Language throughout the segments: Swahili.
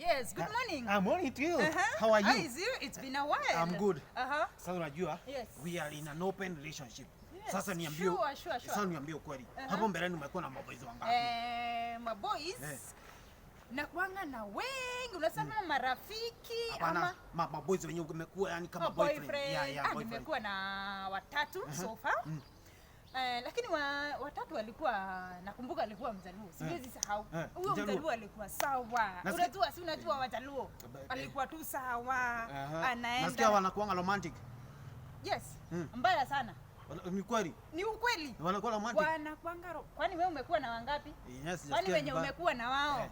Yes, good morning. I'm morning to you. Uh-huh. How are How you? is you? It's been a while. I'm good. Uh-huh. Sasa unajua Yes. we are in an open relationship. Yes, Sasa niambie. sure. Sasa niambie ukweli. Uh-huh. Hapo mbeleni umekuwa na maboys wangapi? Maboys Eh. nakuanga na wengi, unasema marafiki Hapana, ama maboys wenyewe umekuwa yani kama oh, boyfriend. boyfriend. Yeah, Ah, boyfriend. nimekuwa na watatu so far. Lakini watatu walikuwa, nakumbuka alikuwa Mjaluo, siwezi sahau. Eh, Huyo Mjaluo. Mjaluo alikuwa sawa. Unajua, si unajua Wajaluo alikuwa tu sawa, Nasikia anaenda wanakuanga romantic. Yes, mbaya sana. Ni kweli? Ni ukweli. Wanakuwa romantic. Wanakuanga kwani wewe umekuwa na wangapi? Yes, Kwani sijasikia wenye vibaya. umekuwa na wao? Eh.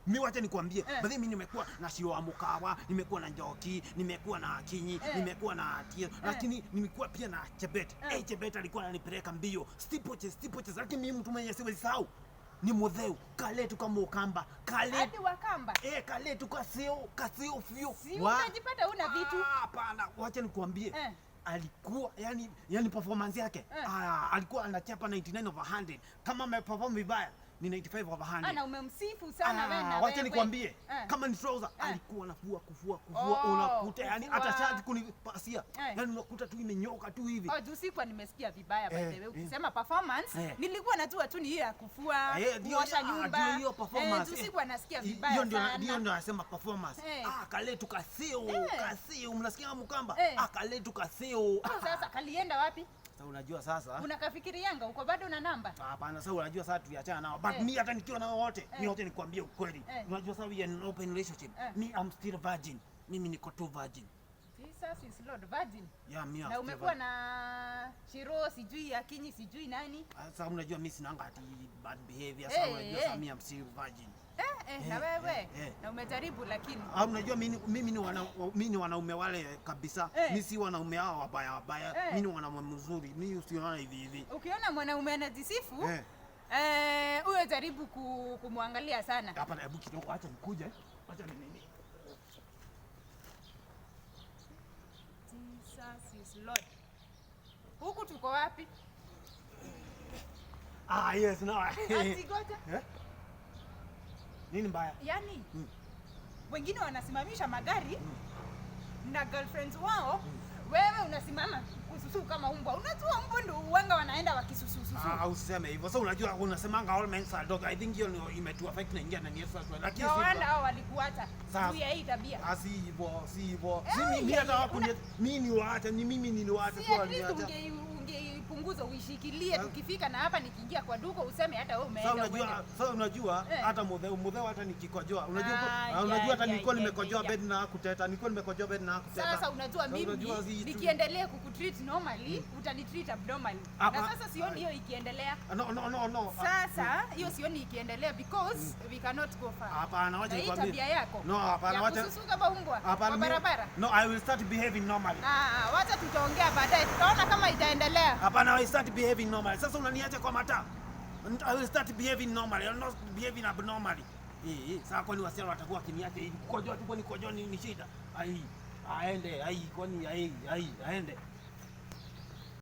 Mi wacha nikwambie, Eh. baadhi mimi nimekuwa na Shioa Mukawa, nimekuwa na Njoki, nimekuwa na Akinyi, nimekuwa na Atie, lakini nimekuwa pia na Chebet. Eh. Chebet alikuwa ananipeleka mbio, steeplechase, lakini mimi mtu mwenye siwezi sahau ni Mutheu kaletu kama Ukamba kale Hadi Wakamba. Kaletu kaseo fio. Si utajipata una vitu. Ah, hapana, wacha nikwambie. Eh. Alikuwa yani performance yake ah, alikuwa anachapa 99 over 100. Kama ameperform vibaya ni 95 over 100. Ana umemsifu sana wewe na Wacha wewe. nikwambie, Eh. kama ni trouser alikuwa anafua, kufua, kufua, Oh, unakuta yani hata kufua. shati kunipasia, yani unakuta tu imenyoka tu hivi. Oh, juu sikuwa nimesikia vibaya by the way. Ukisema performance, nilikuwa najua tu ni hiyo ya kufua, kuosha nyumba. Ndio hiyo performance. Juu sikuwa nasikia vibaya Hiyo ndio sana. ndio nasema performance. Eh. Ah, kaletu kaseo, kaseo, mnasikia Mkamba? Eh. Ah, kaletu kaseo. Oh, sasa kalienda wapi? Sasa unajua sasa. Unakafikirianga uko bado na namba? Hapana, sasa unajua sasa tuliachana nao. But Eh. mi hata nikiwa nao wote, mi wote nikwambie ukweli. Eh. Unajua sasa we are in an open relationship. Eh. Me, I'm still virgin. Mimi niko tu virgin. Jesus is Lord, virgin. Yeah, me I'm Na still umekuwa virgin. na Shiro, sijui Akinyi, sijui nani. Ah, sasa unajua mimi sinanga ati bad behavior. Sasa unajua sasa mimi I'm still virgin. Na wewe eh. na umejaribu lakini. Ah, unajua mimi ni wanaume wale kabisa. Eh. Mimi si wanaume hao wabaya wabaya. Eh. Mimi ni wanaume mzuri. Mimi usiona hivi hivi. Ukiona mwanaume anajisifu, Eh. huyo jaribu kumwangalia sana. Hapana, hebu kidogo acha nikuje. Acha ni nini. Jesus is Lord. Huku tuko wapi? Ah, yes, no. Ati goja. Eh? Nini mbaya? Yaani wengine wanasimamisha magari na girlfriends wao, wewe unasimama kususu kama umbwa. Unajua mbwa ndio uwanga wanaenda wakisusususu. Ah, usiseme hivyo. Sasa unajua unasemanga all men are dog. I think hiyo ndio imetu affect na ingia ndani yetu sasa. Lakini No si wonder hao walikuacha juu ya hii tabia. Ah, si hivyo, si hivyo. Si Eh, mimi yeah, hata wakuni mimi ni waacha, ni mimi niliwaacha Si tu at least waliacha. ungeipunguza uishikilie, tukifika na hapa nikiingia kwa duka useme hata wewe Sasa umeenda unajua, uende. sasa unajua Eh. hata Mutheu hata nikikojoa. Unajua Ah, unajua yeah, hata nilikuwa nimekojoa bed na kuteta, nilikuwa nimekojoa bed na kuteta. Sasa unajua Sasa mimi unajua nikiendelea kukutreat normally, utanitreat abnormally. Hapa- Na sasa sioni hiyo ikiendelea. Ah, no, no, no, no. Sasa hiyo sioni ikiendelea because we cannot go far. Hapana, wacha Na hii nikwambie. tabia yako No, hapana, ya wacha. kususu kama umbwa Hapana, kwa barabara. No, I will start behaving normally. Ah, wacha tutaongea baadaye, tutaona kama itaendelea. Hapana, I will start behaving normally. Sasa unaniacha kwa mataa. I will start behaving normally. I'm not behaving abnormally. Sasa kwani wasichana watakuwa wakiniacha hivi? Kukojoa tu kwani kukojoa ni shida? Ai, aende, ai, kwani ai, ai, aende.